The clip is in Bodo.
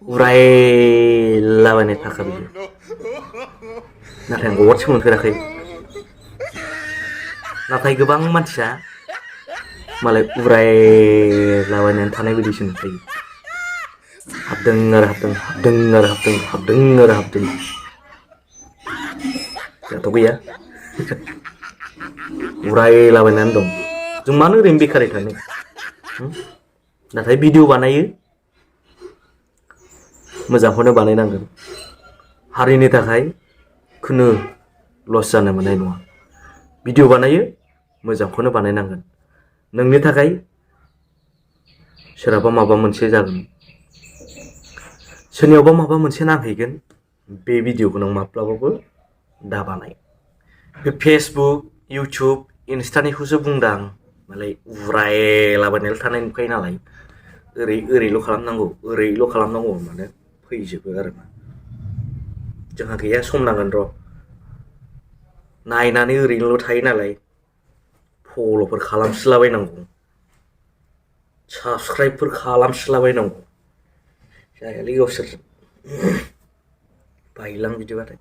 उरायलाबायनाय थाखा भिडिअ नाथाय आं गरसेबो मोनफेराखै नाथाय गोबां मानसिया मालाय उरायलाबायनानै थानाय बायदिसो नुखायो हाबदों आरो हाबदों जोंहाथ' गैया उरायलाबायनानै दं जों मानो ओरैनो बेखारै थानो नाथाय भिडिअ बानायो मोजांखौनो बानायनांगोन हारिनि थाखाय खुनु लस जानो मोननाय नङा भिडिअ बानायो मोजांखौनो बानायनांगोन नोंनि थाखाय सोरहाबा माबा मोनसे जागोन सोरनियावबा माबा मोनसे नांहैगोन बे भिडिअखौ नों माब्लाबाबो दा बानाय बे फेसबुक इउटुब इन्स्टानिखौसो बुंदां मालाय उरायलाबायनायल' थानाय नुखायो नालाय ओरैल' खालामनांगौ माने फैजोबो आरो मा जोंहा गैया सम नांगोन र' नायनानै ओरैनोल' थायो नालाय फल'फोर खालामस्लाबायनांगौ साबस्क्राइबफोर खालामस्लाबायनांगौ जायालै गावसोरजों बायोलां बिदिबाथाय